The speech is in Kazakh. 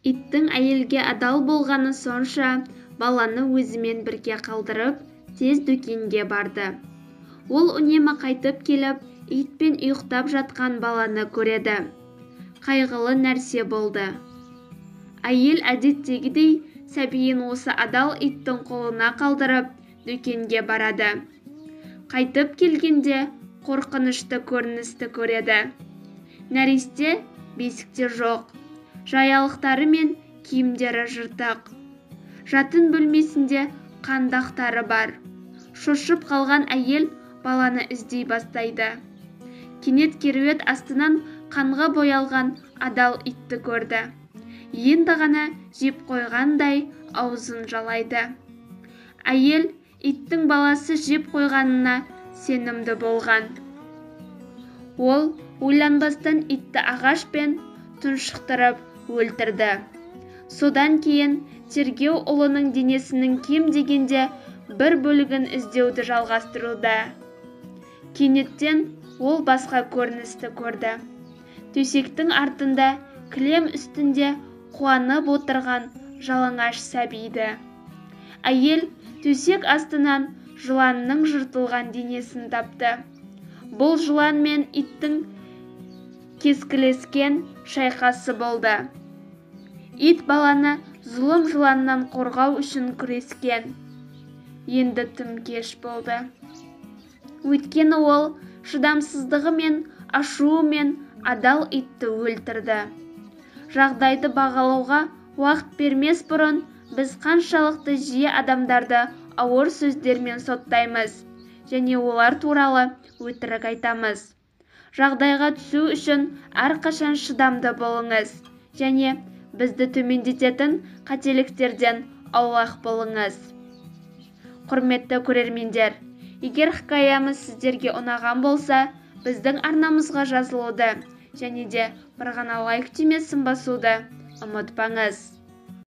Иттің әйелге адал болғаны сонша, баланы өзімен бірге қалдырып, тез дүкенге барды. Ол үнемі қайтып келіп, итпен ұйықтап жатқан баланы көреді. Қайғылы нәрсе болды. Әйел әдеттегідей сәбиін осы адал иттің қолына қалдырып, дүкенге барады. Қайтып келгенде қорқынышты көріністі көреді. Нәресте бесікте жоқ. Жаялықтары мен киімдері жыртық. Жатын бөлмесінде қан дақтары бар. Шошып қалған әйел баланы іздей бастайды. Кенет кереует астынан қанға боялған адал итті көрді. Енді ғана жеп қойғандай аузын жалайды. Әйел иттің баласы жеп қойғанына сенімді болған. Ол ойланбастан итті ағашпен тұншықтырып өлтірді. Содан кейін тергеу ұлының денесінің кем дегенде бір бөлігін іздеуді жалғастыруда. Кенеттен ол басқа көріністі көрді. Төсектің артында кілем үстінде қуанып отырған жалаңаш сәбиді. Әйел төсек астынан жыланның жыртылған денесін тапты. Бұл жылан мен иттің кескілескен шайқасы болды. Ит баланы зұлым жыланнан қорғау үшін күрескен. Енді тым кеш болды. Өйткені ол шыдамсыздығы мен ашуымен адал итті өлтірді. Жағдайды бағалауға уақыт бермес бұрын біз қаншалықты жиі адамдарды ауыр сөздермен соттаймыз және олар туралы өтірік айтамыз. Жағдайға түсу үшін әрқашан шыдамды болыңыз және бізді төмендететін қателіктерден аулақ болыңыз. Құрметті көрермендер, егер хикаямыз сіздерге ұнаған болса, біздің арнамызға жазылуды және де бір ғана лайк түймесін басуды ұмытпаңыз.